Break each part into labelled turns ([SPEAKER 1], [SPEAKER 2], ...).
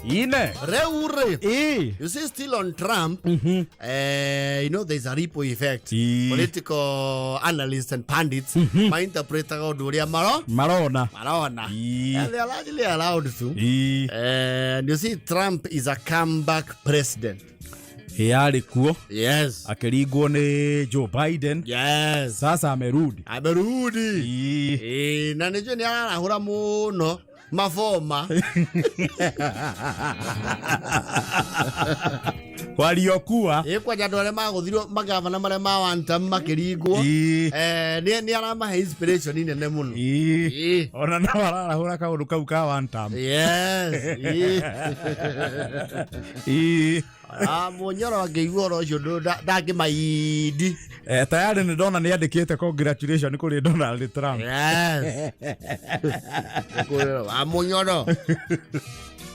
[SPEAKER 1] Ine.
[SPEAKER 2] Reure.
[SPEAKER 1] Ĩ.
[SPEAKER 2] You see, still on Trump, there's a ripple effect.
[SPEAKER 1] Ĩ.
[SPEAKER 2] Political analysts and pundits mainterpretaga ũndũ ũrĩa maro
[SPEAKER 1] Marona.
[SPEAKER 2] marona.
[SPEAKER 1] Ĩ.
[SPEAKER 2] And they are largely allowed to.
[SPEAKER 1] Ĩ.
[SPEAKER 2] And you see, Trump is a comeback president.
[SPEAKER 1] Ĩ arĩ kuo.
[SPEAKER 2] Yes.
[SPEAKER 1] Akĩringwo nĩ Joe Biden.
[SPEAKER 2] Yes.
[SPEAKER 1] Sasa amerudi.
[SPEAKER 2] Amerudi.
[SPEAKER 1] Ĩ.
[SPEAKER 2] Eh, na nĩnjũĩ nĩ ararahũra mũno maboma.
[SPEAKER 1] Waliokuwa.
[SPEAKER 2] Ĩ kwanja andũ arĩa magũthirwo magavana marĩa ma one term makĩringwo.
[SPEAKER 1] Ĩ.
[SPEAKER 2] Eh, nĩ aramahe inspiration nene mũno.
[SPEAKER 1] Ĩ.
[SPEAKER 2] Ĩ.
[SPEAKER 1] Ona no ararahũra kaũndũ kau ka one term.
[SPEAKER 2] Yes. Ĩ.
[SPEAKER 1] Ĩ.
[SPEAKER 2] Ah, Mũnyoro angĩigua ũhoro ũcio ndangĩmaindi.
[SPEAKER 1] Eh, tayari nĩ ndona nĩ andĩkĩte congratulation kũrĩ Donald Trump.
[SPEAKER 2] Yes. Wa Mũnyoro.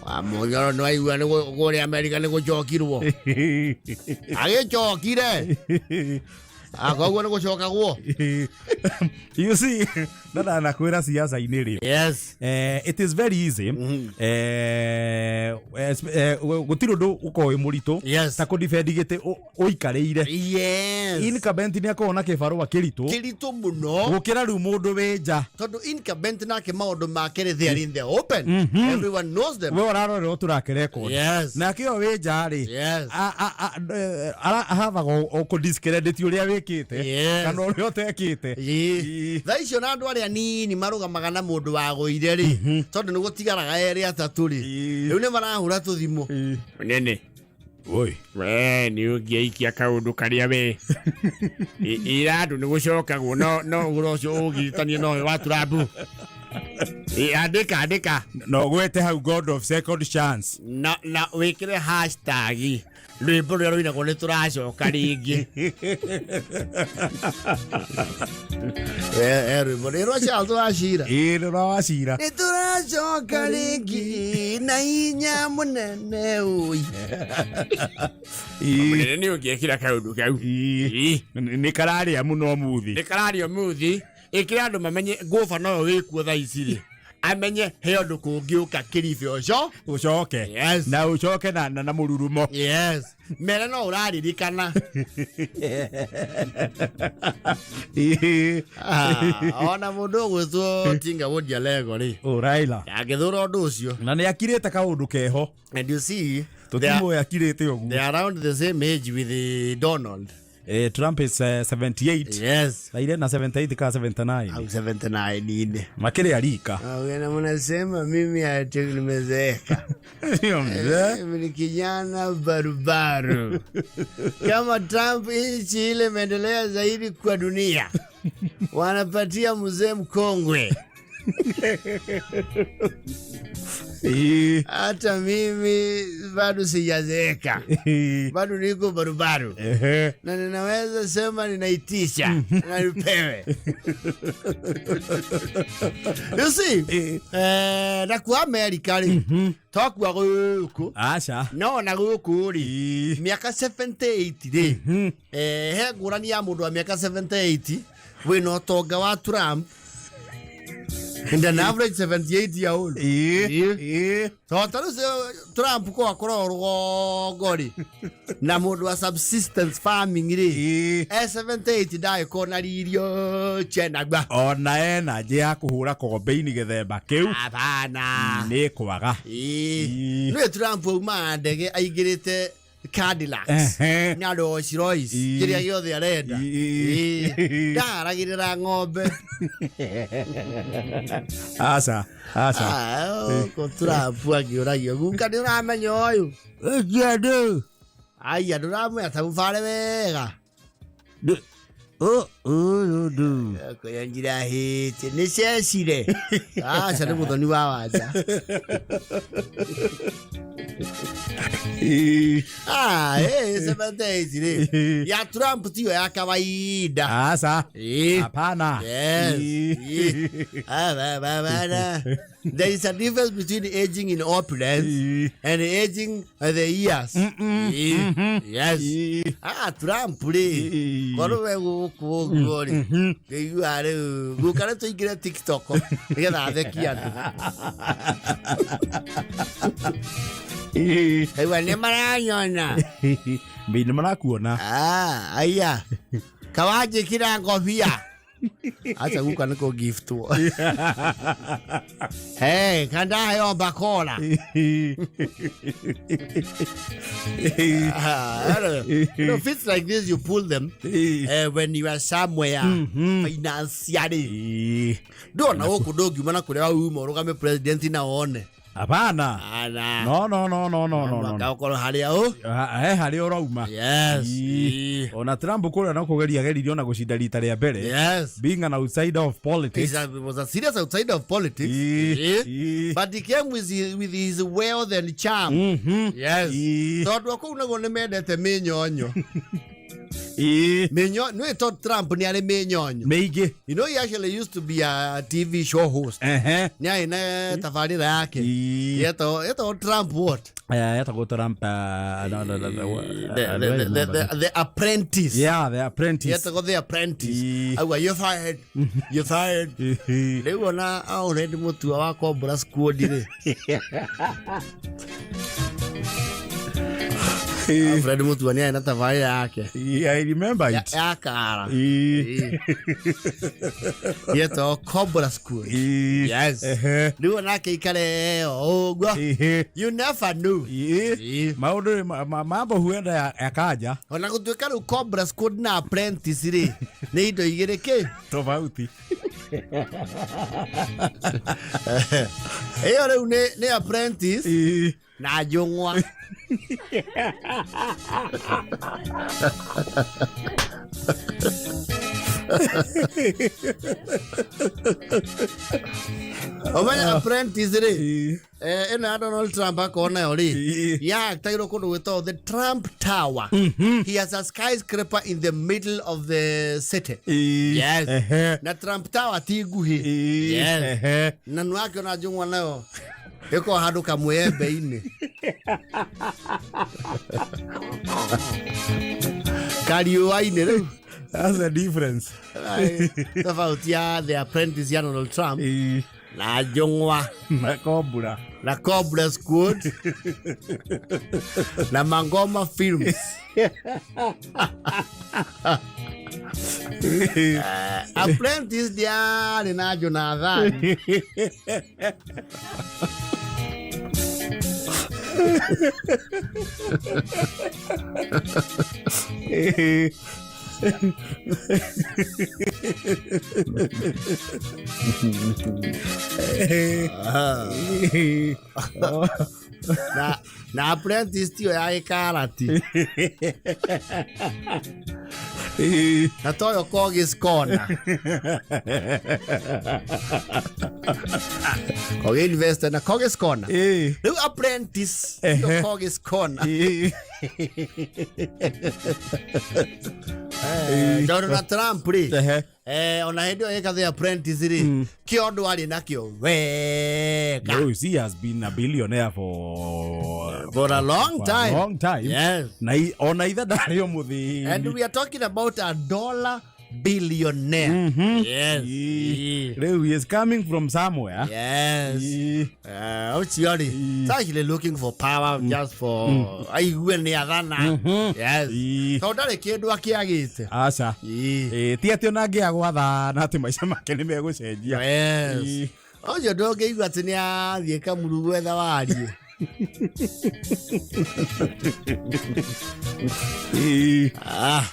[SPEAKER 2] Wa Mũnyoro nĩ waigua nĩ kũrĩa Amerika nĩ gũcokirwo. Agĩcokire. Ah, koguo nĩ gũcokagwo.
[SPEAKER 1] You see, na ndanakwĩra siasa-inĩ rĩ
[SPEAKER 2] Yes.
[SPEAKER 1] It is very easy. Gũtirĩ ũndũ ũkoragwo wĩ mũritũ
[SPEAKER 2] Yes.
[SPEAKER 1] ta kũ-defend gĩtĩ ũikarĩire.
[SPEAKER 2] Yes.
[SPEAKER 1] Incumbent nĩ akoragwo na kĩbarũa kĩritũ
[SPEAKER 2] Kĩritũ mũno.
[SPEAKER 1] gũkĩra rĩu mũndũ wĩ nja.
[SPEAKER 2] Tondũ incumbent nake maũndũ make rĩ, they are in the open. Everyone knows them.
[SPEAKER 1] We ũrarorerwo track record.
[SPEAKER 2] Yes.
[SPEAKER 1] Nake ũyũ wĩ nja rĩ,
[SPEAKER 2] Yes.
[SPEAKER 1] ahathaga o kũ discredit ũrĩa wĩkĩte
[SPEAKER 2] Yes.
[SPEAKER 1] kana ũrĩa ũtekĩte.
[SPEAKER 2] Ĩĩ.
[SPEAKER 1] Ĩĩ.
[SPEAKER 2] Thaa icio na andũ arĩa nini marũgamaga na mũndũ wagũire rĩ, tondũ nĩ gũtigaraga erĩ atatũ rĩ,
[SPEAKER 1] Ĩĩ.
[SPEAKER 2] rĩu nĩ marahũra tũthimũ.
[SPEAKER 1] Ĩĩ.
[SPEAKER 3] Mũnene,
[SPEAKER 1] Oi.
[SPEAKER 3] we nĩ ũngĩaikia kaũndũ karĩa we ira andũ nĩ gũcokagwo no ũhoro ũcio ũgiritanie nowe wa Trump. Andĩka andĩka.
[SPEAKER 1] Na ũgwete hau God of second chance.
[SPEAKER 2] Na wĩkĩre hashtag rwĩmbo rũrĩa rũinagwo nĩ tũracoka rĩngĩ. Rwĩmbo nĩ rwa Charles Wachira.
[SPEAKER 1] Ĩĩ nĩ rwa Wachira.
[SPEAKER 2] Nĩ tũracoka rĩngĩ na hinya mũnene ũi.
[SPEAKER 1] Ĩĩ.
[SPEAKER 3] Mũnene nĩ ũngĩekĩra kaũndũ kau.
[SPEAKER 1] Ĩĩ.
[SPEAKER 3] Ĩĩ.
[SPEAKER 1] Nĩ kararĩa mũno ũmũthĩ.
[SPEAKER 3] Nĩ kararia ũmũthĩ
[SPEAKER 2] Ĩkĩra andũ mamenye ngũba noyo wĩkuo thaa ici rĩ, amenye he ũndũ kũngĩũka kĩribe ũcio.
[SPEAKER 1] Ũcoke.
[SPEAKER 2] Yes.
[SPEAKER 1] Na ũcoke na mũrurumo.
[SPEAKER 2] Yes. Mere no ũraririkana.
[SPEAKER 1] Ĩĩ.
[SPEAKER 2] Ah, ona mũndũ ũgwĩtwo Tinga Wodia Lego rĩ,
[SPEAKER 1] Ũ Raila.
[SPEAKER 2] angĩthũra ũndũ ũcio.
[SPEAKER 1] Na nĩ akirĩte kaũndũ keho.
[SPEAKER 2] And you see, they are,
[SPEAKER 1] Tũtimũĩ akirĩte ũguo.
[SPEAKER 2] they are around the same age with Donald.
[SPEAKER 1] Trump is 78.
[SPEAKER 2] Yes.
[SPEAKER 1] Raila na 78 ka 79.
[SPEAKER 2] Au 79 ine.
[SPEAKER 1] Makĩrĩ arika.
[SPEAKER 2] Na mnasema mimi ati nimezeeka.
[SPEAKER 1] Sio mzee.
[SPEAKER 2] Mimi ni kijana barubaru. Kama Trump, nchi ile imeendelea zaidi kwa dunia, wanapatia mzee mkongwe.
[SPEAKER 1] Ĩĩ.
[SPEAKER 2] Hata mimi bado sijazeeka,
[SPEAKER 1] Ĩĩ.
[SPEAKER 2] bado niko barubaru
[SPEAKER 1] Ehe.
[SPEAKER 2] na ninaweza sema ninaitisha na nipewe. You see, na kwa America rĩ, tokua gũkũ
[SPEAKER 1] Aca.
[SPEAKER 2] no na gũkũ rĩ,
[SPEAKER 1] Ĩĩ.
[SPEAKER 2] mĩaka 78 rĩ, he ngũrani ya mũndũ wa mĩaka 78 wĩna ũtonga wa Trump and an average 78 year old.
[SPEAKER 1] Ĩĩ.
[SPEAKER 2] Ĩĩ.
[SPEAKER 1] Ĩĩ.
[SPEAKER 2] Tondũ ta rĩu Trump ko akorwo rũgongo rĩ, na mũndũ wa subsistence farming rĩ,
[SPEAKER 1] Ĩĩ.
[SPEAKER 2] e 78 ndagĩkorwo na ririo chenagwa.
[SPEAKER 1] Ona ena njĩ ya kũhũra kombeini gĩthemba kĩu
[SPEAKER 2] Hapana.
[SPEAKER 1] nĩ kwaga.
[SPEAKER 2] Ĩĩ.
[SPEAKER 1] Ĩĩ.
[SPEAKER 2] Nĩwe Trump aumaga ndege aingĩrĩte Cadillacs
[SPEAKER 1] Ehe.
[SPEAKER 2] na Rolls Royce,
[SPEAKER 1] Ĩĩ.
[SPEAKER 2] kĩrĩa gĩothe arenda.
[SPEAKER 1] Ĩĩ.
[SPEAKER 2] Ĩĩ. Ndaharagĩrĩra ng'ombe.
[SPEAKER 1] Aca. Aca.
[SPEAKER 2] Ah, ko Trump akĩũragio guka nĩ ũramenya ũyũ ũcio aya ndũramwĩra ta mũbare wega
[SPEAKER 1] Ũyũ ndũ.
[SPEAKER 2] kũrĩa njirahĩte nĩ cecire. Aca, nĩ mũthoni wa wanja.
[SPEAKER 1] Ĩĩ.
[SPEAKER 2] Ah, 78 rĩ, ya Trump tiyo ya kawaida.
[SPEAKER 1] Aca.
[SPEAKER 2] Ĩĩ.
[SPEAKER 1] Hapana.
[SPEAKER 2] Yes.
[SPEAKER 1] Ĩĩ.
[SPEAKER 2] Ah, ba, ba, ba, na. There is a difference between aging in opulence
[SPEAKER 1] Ĩĩ.
[SPEAKER 2] and aging the years.
[SPEAKER 1] Mm-mm.
[SPEAKER 2] Ĩĩ.
[SPEAKER 1] Mhm.
[SPEAKER 2] Yes.
[SPEAKER 1] Ĩĩ.
[SPEAKER 2] Ah, Trump rĩ,
[SPEAKER 1] Ĩĩ.
[SPEAKER 2] korwo we gũkũ Gũkũ ũguo rĩ, ngĩigua rĩu guka nĩ tũingĩre TikTok nĩgetha athekie andũ. Kaigua nĩ maranyona.
[SPEAKER 1] Mbĩ nĩ marakuona.
[SPEAKER 2] Ah, aya kawanjĩkĩra ngobia. Acha, guka nĩ kũgiftwo. Hey, kandaheo bakora. Ah, anyway, things like this, you pull them when you are somewhere financially. Ndona gũkũ ndũngiuma na kũrĩa wauma ũrũgame president na wone.
[SPEAKER 1] Hapana.
[SPEAKER 2] Ana.
[SPEAKER 1] No, no, no, no, no, no, no.
[SPEAKER 2] Mũhaka ũkorwo harĩa ũ.
[SPEAKER 1] He harĩa ũrauma. Ona Trump kũrĩa no kũgeria ageririe ona gũcinda rita rĩa mbere. Being an outsider of politics.
[SPEAKER 2] He was a serious outsider of politics. But he came with his wealth and charm. Yes. Tondũ kũu naguo nĩ mendete mĩnyonyo. Mĩnyo nĩ tondũ Trump nĩ arĩ mĩnyonyo.
[SPEAKER 1] Mĩingĩ.
[SPEAKER 2] You know he actually used to be a TV show host. Nĩ arĩ na tabarĩra yake. Yetagwo Trump what?
[SPEAKER 1] Yetagwo Trump, no, no, no, no,
[SPEAKER 2] The,
[SPEAKER 1] I
[SPEAKER 2] the,
[SPEAKER 1] don't
[SPEAKER 2] the,
[SPEAKER 1] remember.
[SPEAKER 2] The Apprentice.
[SPEAKER 1] Yeah, The Apprentice.
[SPEAKER 2] Yetagwo The Apprentice. Auga, "You fired. You fired." Rĩu ona already mũtua wa Cobra Squad rĩ. Alfred Mutua nĩ arĩ na tabarĩra yake.
[SPEAKER 1] Yeah, I remember it.
[SPEAKER 2] Ya kara. Yetagwo Cobra Squad. Yes. Rĩu onake ikare o ũguo. You never know.
[SPEAKER 1] Maũndũ mambo huenda yakaja.
[SPEAKER 2] Ona gũtuĩka rĩu Cobra Squad na Apprentice rĩ nĩ indo igĩrĩ kĩ
[SPEAKER 1] tofauti.
[SPEAKER 2] Ĩyo rĩu nĩ Apprentice na njũng'wa. Ũmenye Apprentice rĩ, ĩno ya Donald Trump akorwo nayo rĩ, yaktagĩrwo kũndũ gwĩtagwo the Trump Tower. He has a skyscraper in the middle of the city. Yes. Na Trump Tower ti nguhĩ. Yes. Na nĩ wakĩona njũng'wa nayo ĩkorwo handũ kamwembe-inĩ kariũa-inĩ rĩu.
[SPEAKER 1] That's the difference.
[SPEAKER 2] Ai, tofauti ya The Apprentice ya Donald Trump na njũng'wa.
[SPEAKER 1] Na Cobra.
[SPEAKER 2] Na Cobra Squad na Mangoma Films. Apprentice ndiarĩ na Jonathan. Na Apprentice tiyo ya gĩkarati na toyo Kogis Corner. Kogi invest na Kogis Corner. Rĩu Apprentice tiyo Kogis Corner. Tondũ na Trump rĩ, ona hĩndĩ ĩyo ĩka The Apprentice rĩ, kĩondo arĩ nakĩo wega.
[SPEAKER 1] No, you see, he has been a billionaire for
[SPEAKER 2] For a long
[SPEAKER 1] for
[SPEAKER 2] time.
[SPEAKER 1] A long time.
[SPEAKER 2] Yes.
[SPEAKER 1] Na ona ithe ndarĩ o mũthĩni.
[SPEAKER 2] And we are talking about a dollar billionaire. Yes.
[SPEAKER 1] Rĩu he is coming from somewhere.
[SPEAKER 2] Yes. Ũcio rĩ, he's actually looking for power just for aigue nĩ athana. Yes. Tondũ ndarĩ kĩndũ akĩagĩte.
[SPEAKER 1] Aca. Ti atĩ ona angĩaga gwathana atĩ maica make nĩ megũcenjia.
[SPEAKER 2] Yes. Ũcio ndũngĩigua atĩ nĩ athiĩ Kamuru gwetha wariĩ. Ah,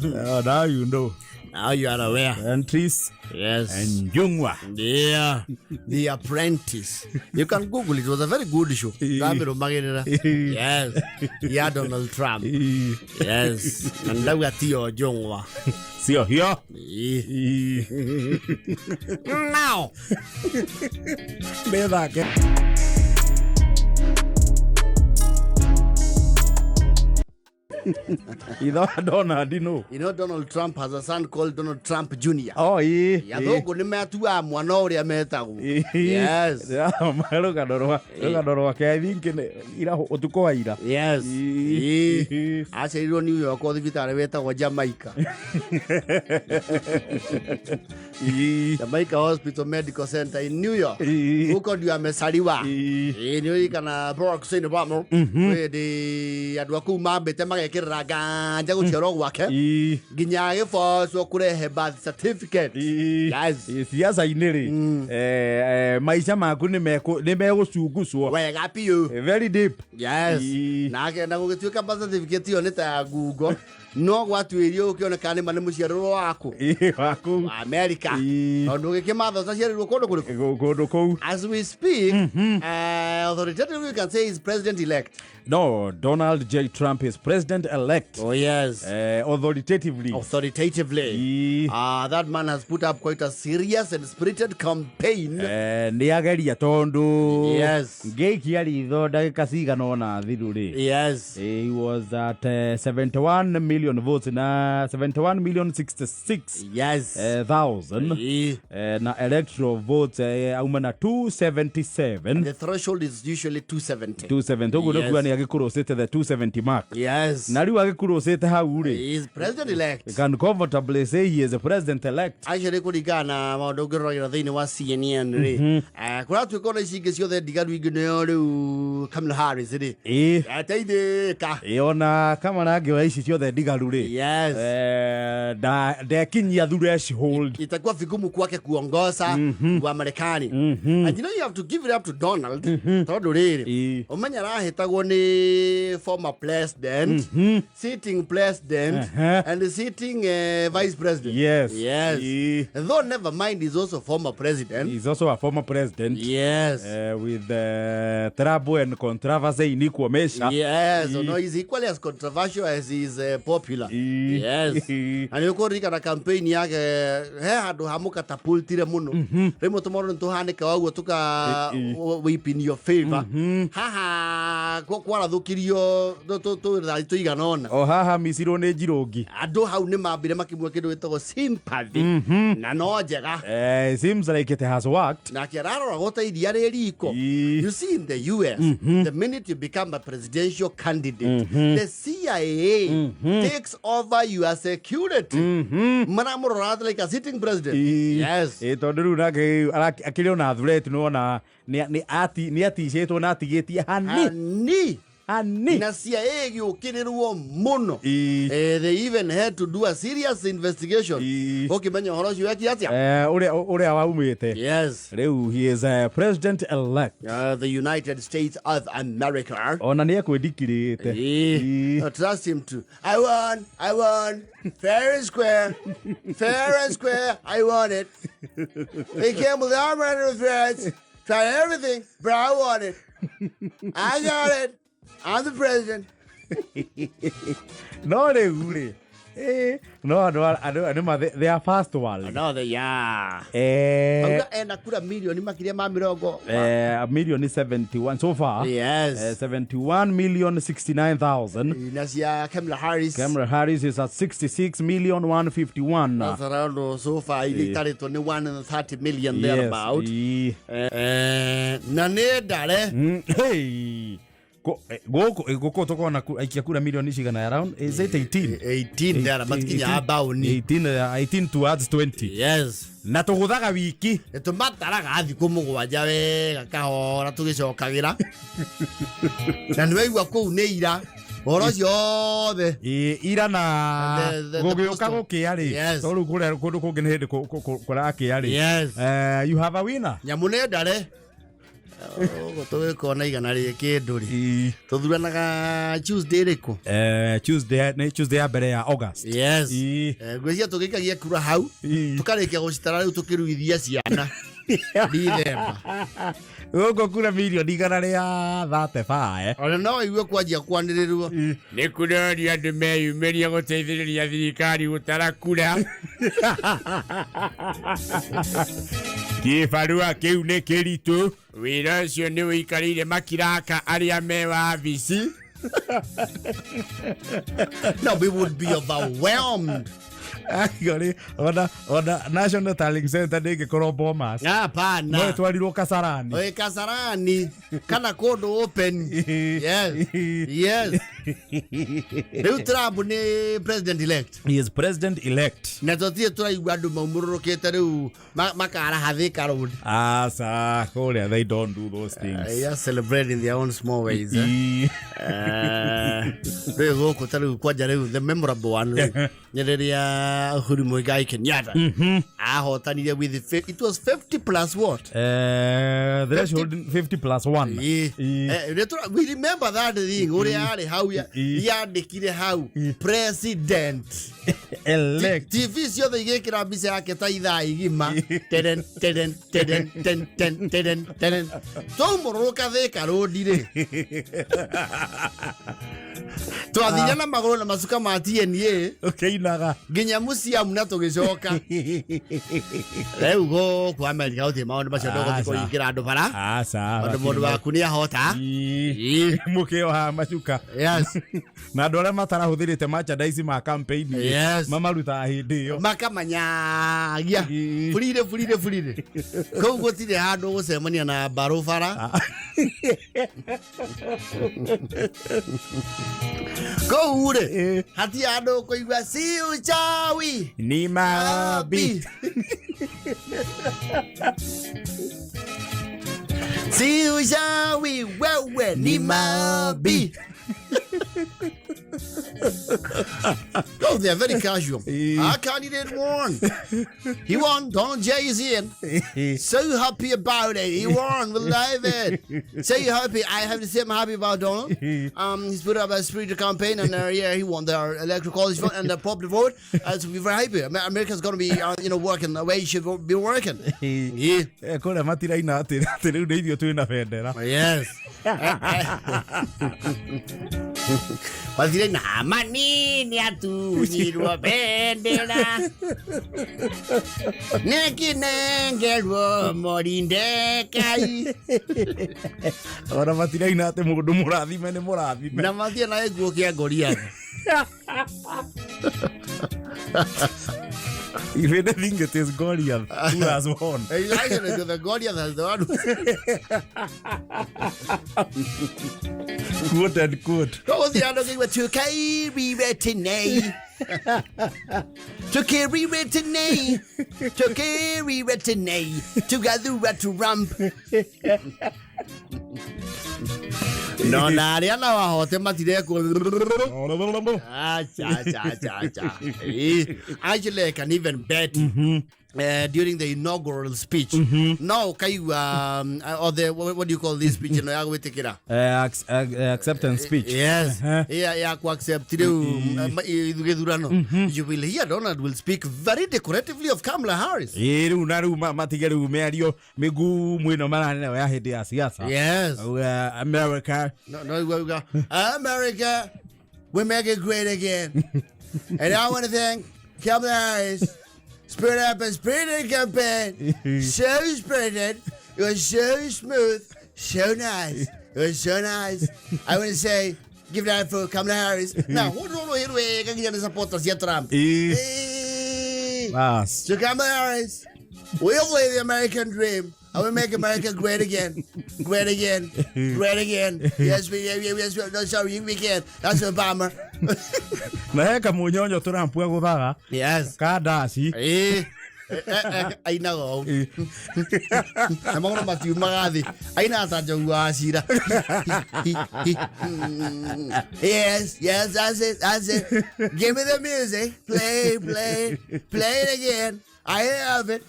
[SPEAKER 1] Oh, now you know.
[SPEAKER 2] Now you are aware.
[SPEAKER 1] Entries and Njungwa.
[SPEAKER 2] Yeah. The Apprentice. You can Google it. It was a very good show. Ndamĩrũmagĩrĩra. Yes. Ya Donald Trump. Yes. Na ndauga tiyo njũng'wa.
[SPEAKER 1] Sio hiyo.
[SPEAKER 2] Now.
[SPEAKER 1] Mĩthake. Ithe wa Donald nũ?
[SPEAKER 2] You know Donald Trump has a son called Donald Trump Jr.
[SPEAKER 1] Oh, ĩĩ.
[SPEAKER 2] Athũngũ nĩ matuaga mwana ũrĩa metagwo. Yes.
[SPEAKER 1] Ndĩrathoma rũgano rwake, I think nĩ ira, ũtukũ wa ira.
[SPEAKER 2] Yes.
[SPEAKER 1] Ĩĩ.
[SPEAKER 2] Ĩĩ. Aciarirwo New York, thibitarĩ wĩtagwo Jamaica. Jamaica Hospital Medical Center in New York. Huko ndio amesaliwa. Ĩĩ, nĩ ũririkana Barack Hussein Obama hĩndĩ andũ a kũu mambĩte magekĩrĩra nganja gũciarwo gwake nginya agĩbocwo kũrehe birth certificate. Yes.
[SPEAKER 1] Siasa-inĩ rĩ, maica maku nĩ megũcungucwo
[SPEAKER 2] wega biũ.
[SPEAKER 1] Very deep.
[SPEAKER 2] Yes. Nake na gũgĩtuĩka birth certificate ĩyo nĩ ta ya ngungo, no gwatuĩrio gũkĩoneka nĩ ma nĩ mũciarĩrwo waku.
[SPEAKER 1] Ĩĩ, waku.
[SPEAKER 2] Wa America. Tondũ gĩkĩmatha ũtaciarĩrwo kũndũ kũrĩkũ?
[SPEAKER 1] Kũndũ kũu.
[SPEAKER 2] As we speak, authoritatively we can say he's president elect.
[SPEAKER 1] No, Donald J Trump is president elect.
[SPEAKER 2] Oh yes.
[SPEAKER 1] Authoritatively.
[SPEAKER 2] Authoritatively. That man has put up quite a serious and spirited campaign.
[SPEAKER 1] Nĩ ageria tondũ ngĩikia ritho ndagĩka cigana ũna thiru rĩ, he was at 71 million votes na 71 million 66 thousand. Na electoral votes auma na 277.
[SPEAKER 2] The threshold is usually 270.
[SPEAKER 1] 270, ũguo nĩ kuga nĩ agĩkũrũcĩte the 270 mark. Na rĩu agĩkũrũcĩte hau rĩ,
[SPEAKER 2] He is president elect.
[SPEAKER 1] Can comfortably say he is a president elect.
[SPEAKER 2] Actually, kũringana na maũndũ ũngĩroragĩra thĩinĩ wa CNN rĩ, kũratuĩka ona ici ingĩ ciothe ndigaru ingĩ nĩyo rĩu Kamala Harris rĩ, ateithĩka.
[SPEAKER 1] Ĩĩ, ona Kamala angĩoya ici ciothe ndigaru rĩ, ndekinyia threshold.
[SPEAKER 2] Itakuwa vigumu kwake kuongoza wa Marekani. And you know you have to give it up to Donald, tondũ rĩrĩ, ũmenya arahĩtagwo nĩ former president, sitting president and sitting vice president. Yes. Though never mind, he's also former president.
[SPEAKER 1] He's also a former president. With trouble and controversy in equal measure.
[SPEAKER 2] Yes, no, he's equally as controversial as he is popular. Yes. Na nĩ ũkũririkana campaign yake he handũ hamũkatapultire mũno. Rĩmwe tũmaũndũ nĩ tũhanĩkaga ũguo tũka whip in your favor. Haha kwarathũkirio tũthari tũigana ũna.
[SPEAKER 1] O haha micirwo nĩ njirũngi.
[SPEAKER 2] Andũ hau nĩ mambire makĩmwe kĩndũ gĩtagwo sympathy. Na no njega.
[SPEAKER 1] Seems like it has worked.
[SPEAKER 2] Nake ararora ta iria rĩ riko. You see, in the US, the minute you become a presidential candidate, the CIA takes over your security. Maramũrora like a sitting president. Yes.
[SPEAKER 1] Ĩ, tondũ rĩu nake akĩrĩ ona threat nĩwona nĩ aticĩtwo na atigĩtie hani.
[SPEAKER 2] Hani.
[SPEAKER 1] Hani.
[SPEAKER 2] Na CIA ĩgĩũkĩrĩrwo mũno. They even had to do a serious investigation. Ũkĩmenya ũhoro ũcio wekire atĩa?
[SPEAKER 1] Ũrĩa waumĩte.
[SPEAKER 2] Yes.
[SPEAKER 1] Rĩu he is a president elect.
[SPEAKER 2] The United States of America.
[SPEAKER 1] Ona nĩ ekwĩndikirĩte.
[SPEAKER 2] Trust him to. I won, I won. Fair and square. Fair and square. I won it. They came with all manner of threats. Tried everything, but I won it. I got it. I'm the president.
[SPEAKER 1] No rĩu rĩ, no andũ nĩ ma they are first world.
[SPEAKER 2] No, they are. Auga ena kura milioni makĩria ma mĩrongo.
[SPEAKER 1] Milioni 71 so far.
[SPEAKER 2] Yes.
[SPEAKER 1] 71 million 69,000.
[SPEAKER 2] Na cia Kamala Harris.
[SPEAKER 1] Kamala Harris is at 66 million 151.
[SPEAKER 2] That's around so far iria itarĩtwo nĩ 130 million thereabout. Na nĩ ndare.
[SPEAKER 1] Hey. Gũkũ tũkona aikia kura milioni cigana, around is it 18?
[SPEAKER 2] 18 there, matikinyaga mbaũni.
[SPEAKER 1] 18 towards 20.
[SPEAKER 2] Yes.
[SPEAKER 1] Na tũgũthaga wiki.
[SPEAKER 2] Nĩ tũmataraga thikũ 7 wega kahora tũgĩcokagĩra. Na nĩ waigua kũu nĩ ira. Ũhoro ũcio wothe.
[SPEAKER 1] Ĩ, ira na
[SPEAKER 2] The
[SPEAKER 1] gũgĩũka
[SPEAKER 2] postal.
[SPEAKER 1] gũkĩa rĩ.
[SPEAKER 2] Yes.
[SPEAKER 1] Tondũ rĩu kũrĩa kũndũ kũngĩ nĩ hĩndĩ kũrakĩa rĩ.
[SPEAKER 2] Yes.
[SPEAKER 1] You have a winner.
[SPEAKER 2] Nyamũ nĩ ndare. Ũguo tũgĩkona igana rĩ kĩndũ rĩ. Tũthuranaga Tuesday rĩkũ?
[SPEAKER 1] Tuesday, nĩ Tuesday ya mbere ya August.
[SPEAKER 2] Yes. Ngwĩciria tũgĩikagia kura hau, tũkarĩkia gũcitara rĩu tũkĩruithia ciana. Dithemba.
[SPEAKER 1] Gũkũ kura milioni igana rĩa 35.
[SPEAKER 2] Ona no igue kwanjia kwanĩrĩrwo.
[SPEAKER 3] Nĩ kũroria andũ meyumĩria gũteithĩrĩria thirikari gũtara kura. Kĩbarũa kĩu nĩ kĩritũ. Wĩra ũcio nĩ ũikarĩire makiraka arĩa me wabici.
[SPEAKER 2] No, we would be overwhelmed.
[SPEAKER 1] Actually, ona National Tallying Center ndĩngĩkorwo Bomas. No
[SPEAKER 2] Hapana.
[SPEAKER 1] ĩtwarirwo Kasarani.
[SPEAKER 2] Ĩ Kasarani kana kũndũ open. Yes. Rĩu Trump nĩ president elect.
[SPEAKER 1] He is president elect.
[SPEAKER 2] Na tũtirĩ tũraigua andũ maumũrũrũkĩte rĩu makaraha Thika Road.
[SPEAKER 1] Aca, kũrĩa they don't do those things.
[SPEAKER 2] They are celebrating their own small ways. Eh? Rĩu gũkũ ta rĩu kwanja rĩu the memorable one rĩu nĩ rĩrĩa Uhuru Muigai Kenyatta ahotanire with it was 50 plus what?
[SPEAKER 1] Threshold 50 plus 1.
[SPEAKER 2] Ĩĩ. We remember that thing ũrĩa arĩ hau yandĩkire hau president.
[SPEAKER 1] Elect.
[SPEAKER 2] TV ciothe igĩkĩra mbica yake ta ithaa igima. Teren, teren, teren, ten, ten, teren, teren. Twaumũrũrũka Thika Road rĩ, twathire na magũrũ na macuka ma TNA
[SPEAKER 1] Ũkĩinaga.
[SPEAKER 2] Nginya muciamu na tũgĩcoka. Rĩu gũkũ Amerika gũtirĩ maũndũ macio, ndũgũthiĩ
[SPEAKER 1] Aca.
[SPEAKER 2] kũringĩra andũ bara
[SPEAKER 1] Aca.
[SPEAKER 2] tondũ mũndũ waku nĩ ahota.
[SPEAKER 1] Ĩĩ. Mũkĩoha macuka.
[SPEAKER 2] Yes.
[SPEAKER 1] Na andũ arĩa matarahũthĩrĩte merchandise ma campaign rĩ, mamarutaga hĩndĩ ĩyo.
[SPEAKER 2] Makamanyagia.
[SPEAKER 1] Ĩĩ.
[SPEAKER 2] Burire burire burire kũu gũtirĩ handũ gũcemania na mbarũ bara kũu rĩ.
[SPEAKER 1] Ĩĩ.
[SPEAKER 2] Hatirĩ handũ ũkũigua si uchawi
[SPEAKER 1] Ni mabi.
[SPEAKER 2] Si uchawi wewe ni mabi. Oh, they're very casual.
[SPEAKER 1] Eh.
[SPEAKER 2] Our candidate won. He won. Donald J is in. So happy about it. He won. We love it. So happy. I have to say I'm happy about Donald. He's put up a spirited campaign, and yeah, he won the electoral college vote and the popular vote. So we're very happy. America's going to be, working the way it should be working. Yeah.
[SPEAKER 1] Kũrĩa matiraina atĩ rĩu nĩ ithuĩ twĩna bendera.
[SPEAKER 2] Yes. Wathire na manini atunyirwo bendera nĩkĩnengerwo morindekai.
[SPEAKER 1] Ona matiraina atĩ mũndũ mũrathime nĩ mũrathime.
[SPEAKER 2] Na mathie na gĩkuo kĩa Goliath.
[SPEAKER 1] If anything, it is Goliath who has won.
[SPEAKER 2] Exactly, the Goliath has the one.
[SPEAKER 1] Quote and quote.
[SPEAKER 2] Koguo thire andũ ngĩigua tũkairiretinei tũkĩriretinei tũkĩriretinei tũgathura Trump no na arĩa nao ahote matirekwo. Acha, acha, acha, acha. Actually, I can even bet during the inaugural speech no ukaigua or the what do you call this speech ĩno ya gwĩtĩkĩra?
[SPEAKER 1] Acceptance speech.
[SPEAKER 2] Yes. Yeah, ya ku accept rĩu gĩthurano. You will hear Donald will speak very decoratively of Kamala Harris.
[SPEAKER 1] Ĩ rĩu na rĩu matige rĩu mĩario mĩgumu ĩno maraneneyo ya hĩndĩ ya siasa.
[SPEAKER 2] Yes.
[SPEAKER 1] America.
[SPEAKER 2] No, uga, America, we make it great again. And I want to thank Kamala Harris. Spirit up and spirited campaign. So spirited. It was so smooth. So nice. It was so nice. I want to say, give that for Kamala Harris. Now, what do you do? Supporters ya Trump.
[SPEAKER 1] Ĩ.
[SPEAKER 2] Hey.
[SPEAKER 1] Bas.
[SPEAKER 2] So Kamala Harris, we'll play the American dream. I will make America great again. Great again. Great again. Yes, we, yeah, yes, we, no, sorry, we can. That's Obama.
[SPEAKER 1] Na he kamunyonyo Trump egũthaga
[SPEAKER 2] Yes.
[SPEAKER 1] ka ndaci.
[SPEAKER 2] Ainaga ũũ na magũrũ matiumaga thĩ, ainaga ta njogu wa cira. Yes, that's it, that's it. Give me the music. Play, play, play it again. I love it.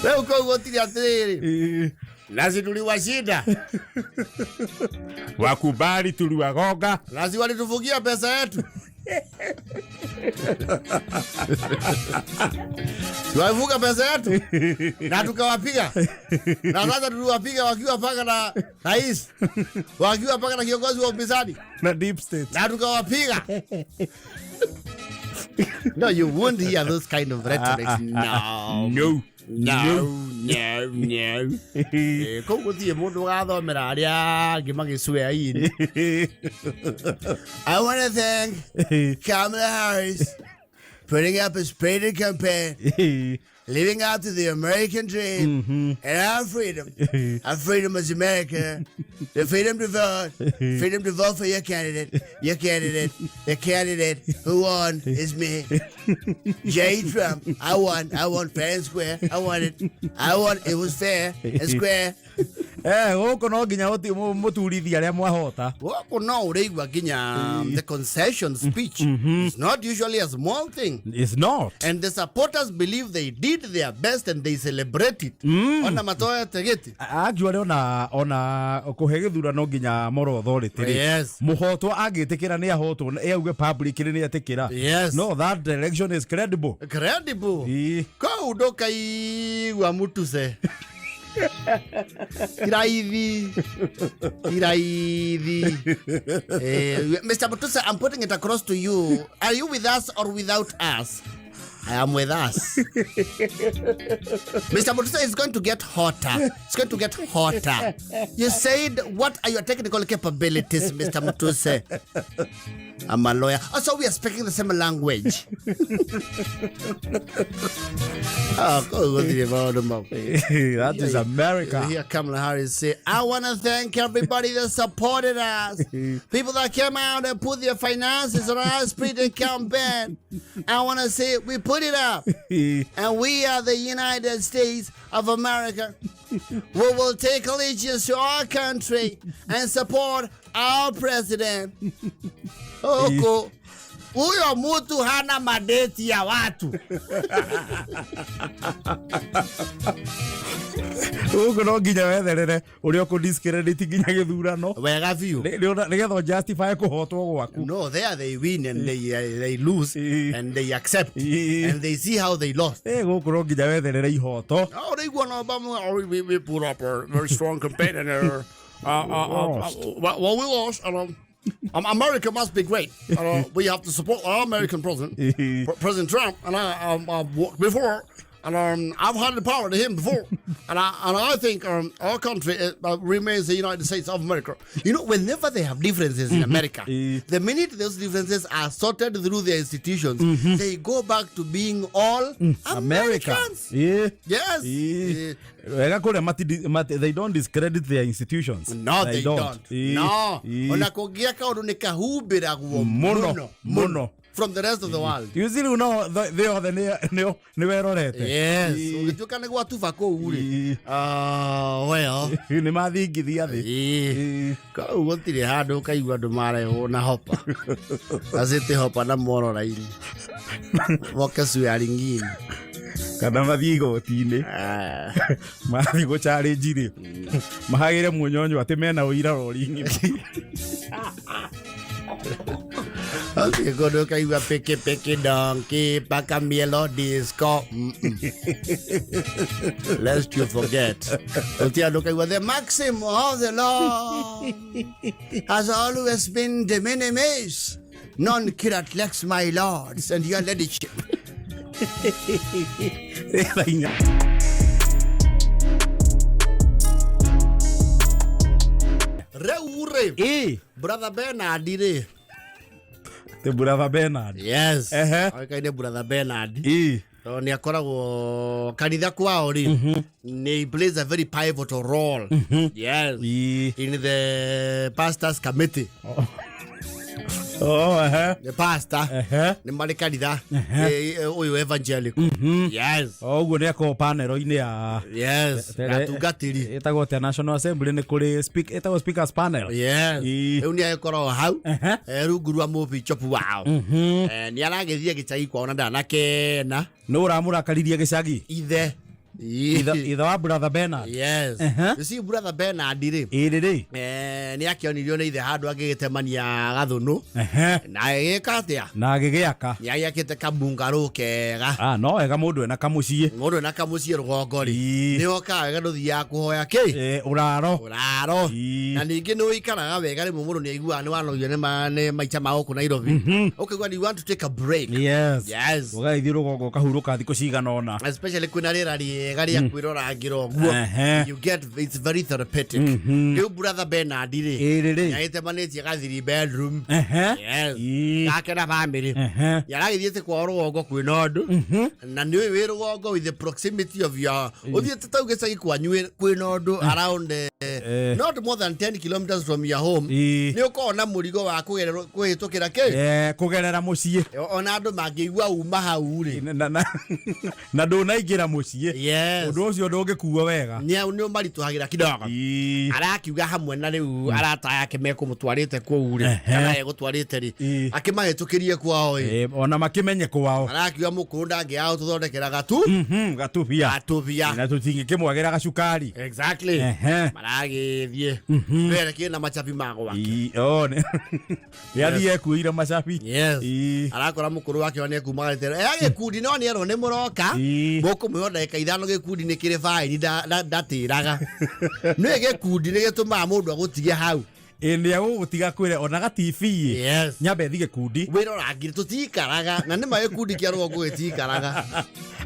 [SPEAKER 2] Rĩu kũu gũtirĩ atĩrĩrĩ.
[SPEAKER 1] Ĩ.
[SPEAKER 3] Nasi tuliwashinda. Wakubali tuliwagonga.
[SPEAKER 2] Nasi walitufukia pesa yetu. Tuliwafuka pesa yetu na tukawapiga, na sasa tuliwapiga wakiwa paka na rais, wakiwa paka na kiongozi wa upinzani
[SPEAKER 1] Na deep state.
[SPEAKER 2] Na tukawapiga. No, you won't hear those kind of rhetorics. No.
[SPEAKER 3] No. No, no, no. Kũu gũtirĩ mũndũ ũgathomera arĩa angĩ magĩcwea in. I want to thank Kamala Harris putting up a spirited campaign, living up to the American dream and our freedom. Our freedom as America, the freedom to vote, freedom to vote for your candidate, the candidate who won is me, J. Trump. I won fair and square. I won it. I won. It was fair and square.
[SPEAKER 1] Gũkũ no nginya mũturithie arĩa mwahota.
[SPEAKER 2] Gũkũ no ũrĩigua nginya the concession speech is not usually a small thing.
[SPEAKER 1] It's not.
[SPEAKER 2] And the supporters believe they did their best and they celebrate it. Ona matoete gĩti.
[SPEAKER 1] Actually ona kũhe gĩthurano nginya moral authority rĩ.
[SPEAKER 2] Yes.
[SPEAKER 1] Mũhotwo angĩtĩkĩra nĩ ahotwo, auge publicly nĩ etĩkĩra.
[SPEAKER 2] Yes.
[SPEAKER 1] No, that election is credible.
[SPEAKER 2] Credible.
[SPEAKER 1] Ĩĩ.
[SPEAKER 2] Kũu ndũkaigua mũtuse. Kiraithi. Kiraithi. Mr. Mutuse, I'm putting it across to you. Are you with us or without us? I am with us. Mr. Mutuse, it's going to get hotter. It's going to get hotter. You said, what are your technical capabilities, Mr. Mutuse? I'm a lawyer. Also, we are speaking the same language. Oh,
[SPEAKER 1] That is America.
[SPEAKER 2] Here Kamala Harris say, I want to thank everybody that supported us. People that came out and put their finances on our spirited campaign. I want to say we put it up. And we are the United States of America. We will take allegiance to our country and support our president. Huku huyo mtu hana madeti ya watu.
[SPEAKER 1] Gũkũ no nginya wetherere ũrĩa ũkũ discredit nginya gĩthurano.
[SPEAKER 2] Wega biũ.
[SPEAKER 1] Nĩgetha justify kũhotwo gwaku.
[SPEAKER 2] No, there they win and they lose and they accept and they see how they lost.
[SPEAKER 1] Gũkũ no nginya wetherere ihoto.
[SPEAKER 3] Oh, they won Obama. Oh, we put up a very strong campaign and well, we lost. And America must be great. We have to support our American president, President Trump, and I worked before, and I've had the power to him before, and I think our country remains the United States of America.
[SPEAKER 2] You know, whenever they have differences in America, the minute those differences are sorted through their institutions, they go back to being all Americans.
[SPEAKER 1] Yeah.
[SPEAKER 2] Yes.
[SPEAKER 1] Yeah. Wega kũrĩa they don't discredit their institutions.
[SPEAKER 2] No, they don't. No. Ona kũngĩa kaũndũ nĩ kahumbĩragwo
[SPEAKER 1] mũno mũno
[SPEAKER 2] from the rest of the world.
[SPEAKER 1] You see, no, they are the nĩ werorete.
[SPEAKER 2] Yes. Ũgĩtuĩka nĩ gwatuba kũu rĩ. Well.
[SPEAKER 1] Nĩ mathingithia
[SPEAKER 2] thĩ. Kũu gũtirĩ handũ ũkaigua andũ marehwo na hopa. Acĩte hopa na mororaini. Moke swearing-inĩ.
[SPEAKER 1] Kana mathiĩ igoti-inĩ. Mathiĩ gũ challenge rĩ. Mahagĩre munyonyo atĩ mena ũira rori-inĩ.
[SPEAKER 2] Okay, kũndũ ũkaigua piki piki donkey paka mielo disco. Lest you forget. Ũtia andũ ũkaigua the maxim of the law has always been de minimis non curat lex my lords and your ladyship. Rĩu rĩ, Brother Bernard rĩ.
[SPEAKER 1] The Brother Bernard.
[SPEAKER 2] Yes. Oĩkaine Brother Bernard. Tondũ nĩ akoragwo kanitha kwao rĩ, he plays a very pivotal role. Yes. In the pastors committee. The pastor. Nĩ marĩ kanitha ũyũ evangelical. Yes.
[SPEAKER 1] Ũguo nĩ akoragwo panel-inĩ ya
[SPEAKER 2] Yes. Atungatĩri.
[SPEAKER 1] Ĩtagwo atĩa National Assembly nĩ kũrĩ ĩtagwo speakers panel.
[SPEAKER 2] Yes. Rĩu nĩ agĩkoragwo hau rungu rwa mũbichopu wao. Nĩ aragĩthiĩ gĩcagi kwao na ndanakena.
[SPEAKER 1] Nũ ũramũrakaririe gĩcagi?
[SPEAKER 2] Ithe.
[SPEAKER 1] Ithe wa Brother Bernard.
[SPEAKER 2] Yes. You see, Brother Bernard rĩ.
[SPEAKER 1] Ĩrĩ rĩ.
[SPEAKER 2] Nĩ akĩonirio nĩ ithe handũ agĩgĩtemania gathũnũ. Na agĩgĩka atĩa?
[SPEAKER 1] Na agĩgĩaka.
[SPEAKER 2] Nĩ agĩakĩte kabungarũ kega.
[SPEAKER 1] No wega mũndũ ena kamũciĩ.
[SPEAKER 2] Mũndũ ena kamũciĩ rũgongo rĩ. Nĩ okaga wega ndũthiaga kũhoya kĩ?
[SPEAKER 1] Ũraro.
[SPEAKER 2] Ũraro. Na ningĩ nĩ ũikaraga wega rĩmwe mũndũ nĩ aiguaga nĩ wanogio nĩ maica ma gũkũ Nairobi. Ũkaigua you want to take a break.
[SPEAKER 1] Yes.
[SPEAKER 2] Yes.
[SPEAKER 1] Ũgagĩthiĩ rũgongo ũkahurũka thikũ cigana ũna.
[SPEAKER 2] Especially kwĩna rĩera rĩega. rĩega rĩa kwĩrorangĩra ũguo. You get, it's very therapeutic. Rĩu brother Bernard rĩ,
[SPEAKER 1] Ĩrĩ rĩ.
[SPEAKER 2] nĩagĩtemanĩtie ga three bedroom. Yes. Gake na family. Yaragĩthiĩte kwao rũgongo kwĩna ũndũ, na nĩ ũĩ wĩ rũgongo with the proximity of your, ũthiĩte tau gĩcagi kwanyu kwĩna ũndũ around not more than 10 kilometers from your home, nĩ ũkoragwo na mũrigo wa kũhĩtũkĩra kĩ.
[SPEAKER 1] Kũgerera mũciĩ.
[SPEAKER 2] Ona andũ mangĩigua uma hau rĩ,
[SPEAKER 1] Na ndũnaingĩra mũciĩ, ũndũ ũcio ndũngĩkuo wega.
[SPEAKER 2] Nĩ ũmaritũhagĩra kidogo. Arakiuga hamwe na rĩu arata yake mekũmũtwarĩte kũu rĩ, kana egũtwarĩte rĩ, akĩmahĩtũkĩrie kwao ĩ.
[SPEAKER 1] Ona makĩmenye kwao.
[SPEAKER 2] Arakiuga mũkũrũ ndangĩaga gũtũthondekera gatu.
[SPEAKER 1] Gatubia.
[SPEAKER 2] Gatubia.
[SPEAKER 1] Na tũtingĩkĩmwagĩra gacukari.
[SPEAKER 2] Exactly. Maragĩthiĩ mbere kĩna macabi ma gwake.
[SPEAKER 1] Oh, nĩ athiĩ ekuĩire macabi.
[SPEAKER 2] Yes. Arakora mũkũrũ wake ona ekumagarĩte gĩkundi, no nĩ erwo nĩ mũroka, mũkũmũhe ndagĩka 5. Gĩkundi nĩ kĩrĩ baĩni, ndatĩraga nĩ gĩkundi nĩ gĩtũmaga mũndũ agũtige hau.
[SPEAKER 1] Ĩ, nĩ agũgũtiga kwĩre ona gatibi. Nyambe thi gĩkundi.
[SPEAKER 2] Wĩra ũrangire tũtikaraga, na nĩma gĩkundi kĩa rũgongo gĩtikaraga.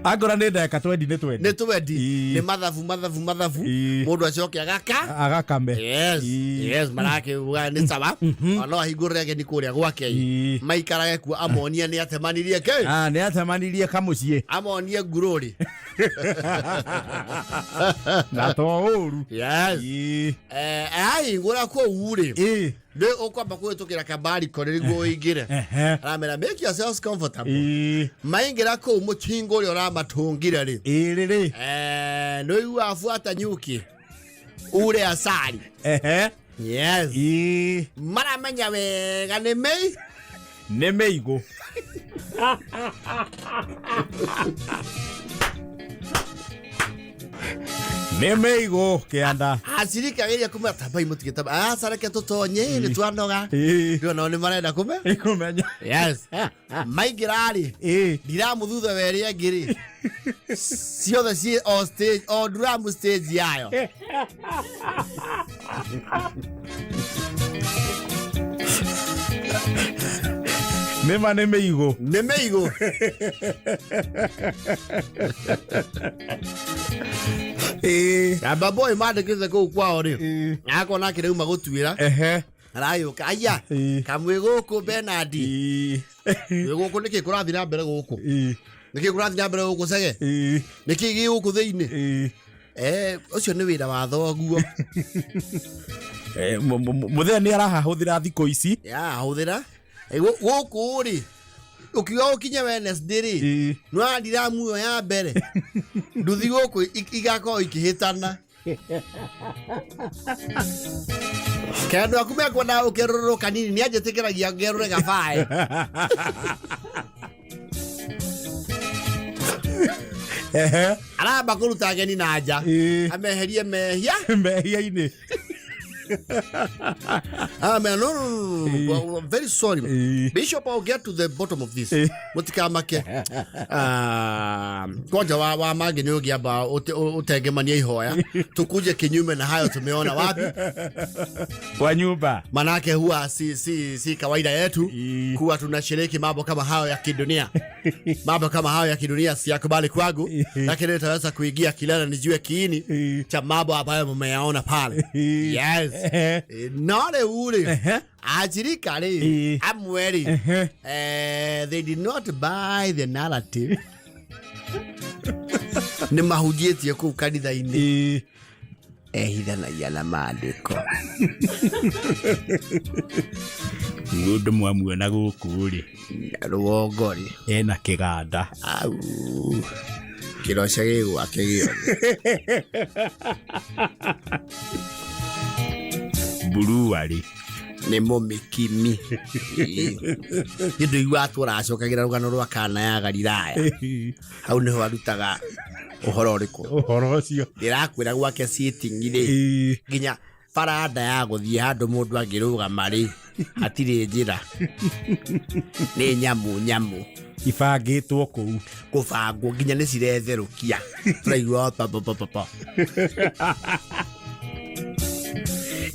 [SPEAKER 1] Angora nĩ ndagĩka twendi nĩ twendi.
[SPEAKER 2] Nĩ twendi. Nĩ mathabu mathabu mathabu. Mũndũ acoke agaka
[SPEAKER 1] agakame.
[SPEAKER 2] Yes. Yes, marakiuga nĩ sawa, no ahingũrĩre ageni kũrĩa gwake, maikarage kuo, amonie nĩ atemanirie kĩ.
[SPEAKER 1] Ah, nĩ atemanirie kamũciĩ.
[SPEAKER 2] Amonie ngurũri.
[SPEAKER 1] Na to ũru.
[SPEAKER 2] Yes. Ahingũra kũu rĩ, nĩ ũkwamba kũhĩtũkĩra kabarikoni nĩguo ũingĩre. Aramera, "Make yourselves comfortable." Maingĩra kũu, mũtingo ũrĩa ũramatũngire rĩ,
[SPEAKER 1] Ĩrĩ rĩ.
[SPEAKER 2] Nĩ ũiguaga "Fuata nyuki ure asali." Yes. Maramenya wega nĩ mĩi.
[SPEAKER 1] Nĩ mĩigũ. Nĩ mĩigũ kĩanda.
[SPEAKER 2] Aciriki ageria kumera tambai, mũtigĩtamba, aca reke tũtonye, nĩ twanoga. Rĩu nao nĩ marenda kũme
[SPEAKER 1] Ĩkũmenya.
[SPEAKER 2] Yes, maingĩra rĩ, ndiramu thutha wa ĩrĩa ĩngĩ rĩ, ciothe ciĩ o stage, o nduramu stage yayo.
[SPEAKER 1] Nĩ ma nĩ mĩigũ.
[SPEAKER 2] Nĩ mĩigũ. Namba boy mandĩkĩte kũu kwao rĩ, akona akĩrauma gũtuĩra, aragĩũka, aya, kamwĩ gũkũ Bernard, wĩ gũkũ nĩkĩ kũrathiĩ na mbere gũkũ? Nĩkĩ kũrathiĩ na mbere gũkũ cege? Nĩkĩ gĩ gũkũ thĩinĩ? Ũcio nĩ wĩra wa thoguo.
[SPEAKER 1] Mũthee nĩ arahahũthĩra thikũ ici.
[SPEAKER 2] Ya hũthĩra. Gũkũ rĩ, ũkiuga ũkinye Wednesday rĩ, nĩ ndiramu ĩyo ya mbere nduthi gũkũ igakorwo ikĩhĩtana Kaĩ andũ aku mekwendaga ũkerũrũka kanini, nĩ anjĩtĩkĩragia ngerũre gabae. Aramba kũruta ageni na nja, ameherie mehia.
[SPEAKER 1] Mehia-inĩ.
[SPEAKER 2] Ah, man, no, no, no, no, no. Well, I'm very sorry. Bishop, I'll get to the bottom of this. Mũtikamake. Ah, kwanja wa mangĩ nĩ ũngĩamba ũtengemanie ihoya. Tukuje kinyume na hayo tumeona wapi?
[SPEAKER 1] Kwa nyumba.
[SPEAKER 2] Manake huwa si kawaida yetu kuwa tunashiriki mambo kama hayo ya kidunia. Mambo kama hayo ya kidunia siyakubali kwangu, lakini nitaweza kuingia kilele nijue kiini cha mambo ambayo mmeyaona pale. Yes. No rĩu rĩ, ajirika rĩ, amwe rĩ, they did not buy the narrative nĩ mahunjĩtie kũu kanitha-inĩ, ehithanagia na maandĩko.
[SPEAKER 1] Mũndũ mwamuona gũkũ rĩ,
[SPEAKER 2] rũgongo rĩ,
[SPEAKER 1] ena kĩganda.
[SPEAKER 2] Au kĩroca gĩ gwake gĩothe.
[SPEAKER 1] Mburuarĩ.
[SPEAKER 2] Nĩ mũmĩkimi nĩ ndũiguaga tũracokagĩra rũgano rwa Kana ya Galilaya, hau nĩho arutaga ũhoro ũrĩkũ?
[SPEAKER 1] Ũhoro ũcio.
[SPEAKER 2] Ndĩrakwĩra gwake sitting rĩ, nginya baranda ya gũthiĩ handũ mũndũ angĩrũgama rĩ, hatirĩ njĩra, nĩ nyamũ nyamũ.
[SPEAKER 1] Ibangĩtwo kũu.
[SPEAKER 2] Kũbangwo nginya nĩ ciretherũkia, tũraigua pa pa pa pa pa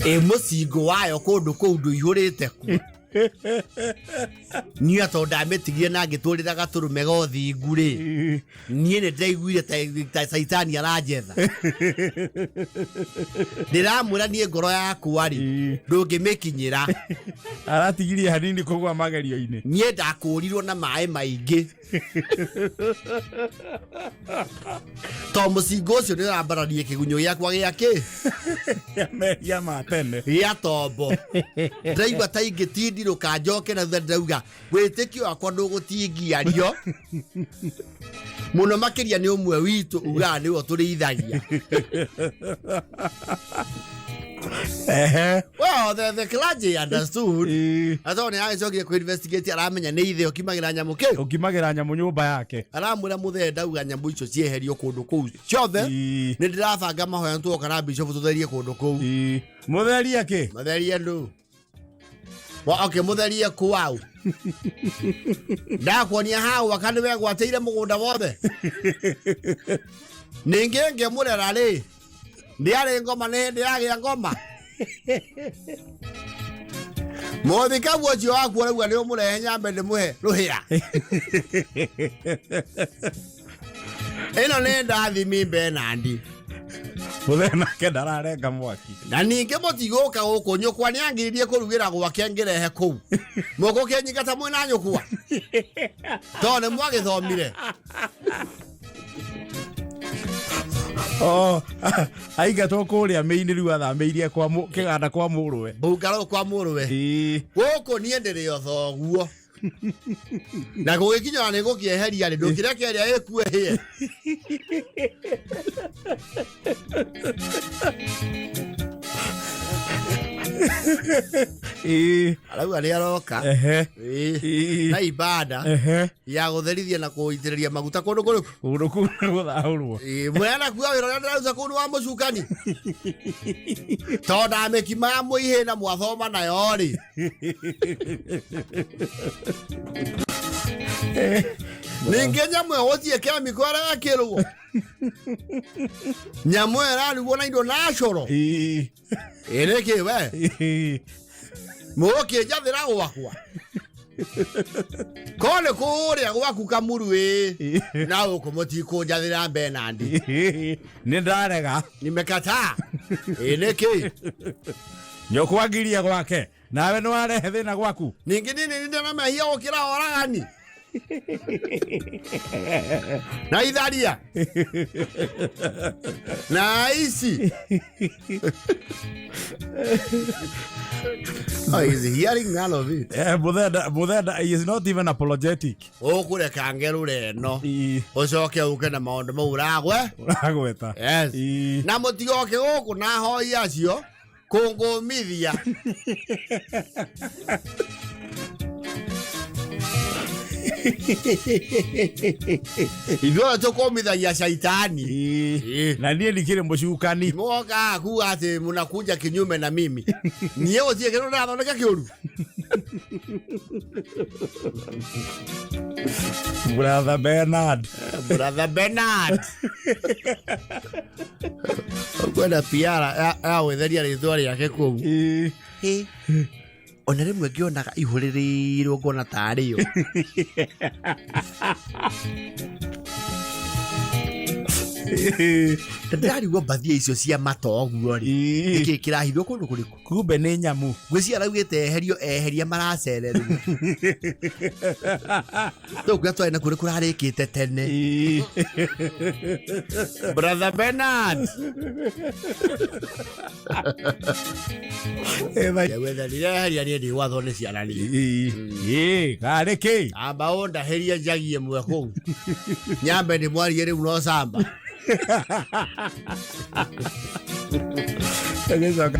[SPEAKER 2] ĩ mũcingo wayo kũndũ kũu ndũihũrĩte kuo. Niĩ tondũ ndamĩtigire na ngĩtũrĩra gatũrũme ga ũthingu rĩ, niĩ nĩ ndaiguire ta caitani aranjetha. Ndĩramwĩra niĩ ngoro yakwa rĩ, ndũngĩmĩkinyĩra.
[SPEAKER 1] Aratigirie hanini kũgwa magerio-inĩ.
[SPEAKER 2] Niĩ ndakũrirwo na maĩ maingĩ to mũcingo ũcio nĩ ũrambararie kĩgunyũ gĩakwa gĩa kĩ.
[SPEAKER 1] Mehia ma tene.
[SPEAKER 2] Gĩa tombo. Ndĩraigua ta ingĩtindirũka njoke na thutha, ndĩrauga wĩtĩkio wakwa ndũgũtingiario mũno makĩria nĩ ũmwe witũ ugaga nĩwe ũtũrĩithagia. Well, the clergy understood. Atho nĩ agĩcokire kũ investigate, aramenya nĩ ithe ũkimagĩra nyamũ kĩ.
[SPEAKER 1] Ũkimagĩra nyamũ nyũmba yake.
[SPEAKER 2] Aramwĩra mũthee ndauga nyamũ icio cieherio kũndũ kũu ciothe. Nĩ ndĩrabanga mahoya tuoka na bishop tũtherie kũndũ kũu.
[SPEAKER 1] Mũtherie kĩ?
[SPEAKER 2] Matherie ndũ. Wa okay, mũtherie kwau. Ndakuonia hau aka nĩ wegwatĩire mũgũnda wothe. Ningĩ ngĩmũrera rĩ, ndĩarĩ ngoma, nĩ hĩndĩ yagĩa ngoma. Mũthikabu ũcio waku ũrauga nĩ ũmũrehe nyambe ndĩmũhe rũhĩa. Ĩno nĩ ndathimi Benandi.
[SPEAKER 1] Mũthee nake ndararenga mwaki.
[SPEAKER 2] Na ningĩ mũtigũka gũkũ, nyũkwa nĩ angiririe kũrugĩra gwake ngĩrehe kũu. Mũgũkĩnyingata mwĩna nyũkwa. Tondũ nĩ mwagĩthomire.
[SPEAKER 1] Oh, aingatwo kũrĩa mĩinĩ, rĩu athamĩirie kwa kĩganda kwa mũrũwe.
[SPEAKER 2] Mbungaro kwa mũrũwe. Gũkũ niĩ ndĩrĩ o thoguo. Na gũgĩkinya nĩ gũkĩeheria rĩ, ndũkĩreke ĩrĩa ĩkue hĩe. Arauga nĩ aroka. Na ibada ya gũtherithia na kũitĩrĩria maguta kũndũ kũrĩkũ?
[SPEAKER 1] Kũndũ kũu nĩ gũthahũrwo.
[SPEAKER 2] Mũrenda kuga wĩra ũrĩa ndĩraruta kũu nĩ wa mũcukani? Tondũ ndamĩkima ya mũihĩ na mwathoma nayo rĩ. Ningĩ nyamũ ĩyo gũtirĩ kemiko ĩrekĩrwo. Nyamũ ĩyo ĩrarugwo na indo natural. Ĩ nĩkĩ we? Mũgũkĩnjathĩra gwakwa. Ko nĩ kũrĩa gwaku Kamuru ĩ. Na gũkũ mũtikũnjathĩra Benandi.
[SPEAKER 1] Nĩ ndarega.
[SPEAKER 2] Nimekataa. Ĩ nĩkĩ?
[SPEAKER 1] Nyũkwa ngirie gwake nawe nĩ warehe thĩna gwaku.
[SPEAKER 2] Ningĩ niĩ nĩ ndĩ na mehia gũkĩra oragani na itharia na aici. Oh, he's hearing none of it.
[SPEAKER 1] Mũthenda he is not even apologetic.
[SPEAKER 2] Ũkũreka ngerũre ĩno, ũcoke ũke na maũndũ mau ũragwe.
[SPEAKER 1] Ũragweta.
[SPEAKER 2] Yes. Na mũtigoke gũkũ na hoi acio kũngũmithia. Ithuothe tũkũmithagia caitani.
[SPEAKER 1] Na niĩ ndikĩrĩ mũcukani.
[SPEAKER 2] Mũgoka kuga atĩ mũnakuja kinyume na mimi. Niĩ gũtirĩ kĩndũ ndĩrathondeka kĩũru.
[SPEAKER 1] Brother Bernard.
[SPEAKER 2] Brother Bernard kwenda piara ya gwĩtheria rĩtwa rĩake kũu. Ona rĩmwe ngĩonaga ihũrĩrĩirwo ngona tarĩ yo. Ndĩrarigwo mbathia icio cia mata ũguo rĩ, nĩkĩ kĩrahithwo kũndũ kũrĩkũ?
[SPEAKER 1] Kumbe nĩ nyamũ.
[SPEAKER 2] Ngwĩciria araugĩte eherio, eheria maracererwo rĩu kũrĩa twarĩ nakuo nĩ kũrarĩkĩte tene. Brother Bernard. Wetherire eheria, niĩ ndigwathwo nĩ ciana niĩ.
[SPEAKER 1] Karĩ kĩ?
[SPEAKER 2] Amba ũndahĩrie njagi ĩmwe kũu nyambe ndĩmwarie rĩu no camba.
[SPEAKER 1] Tũgĩcoka.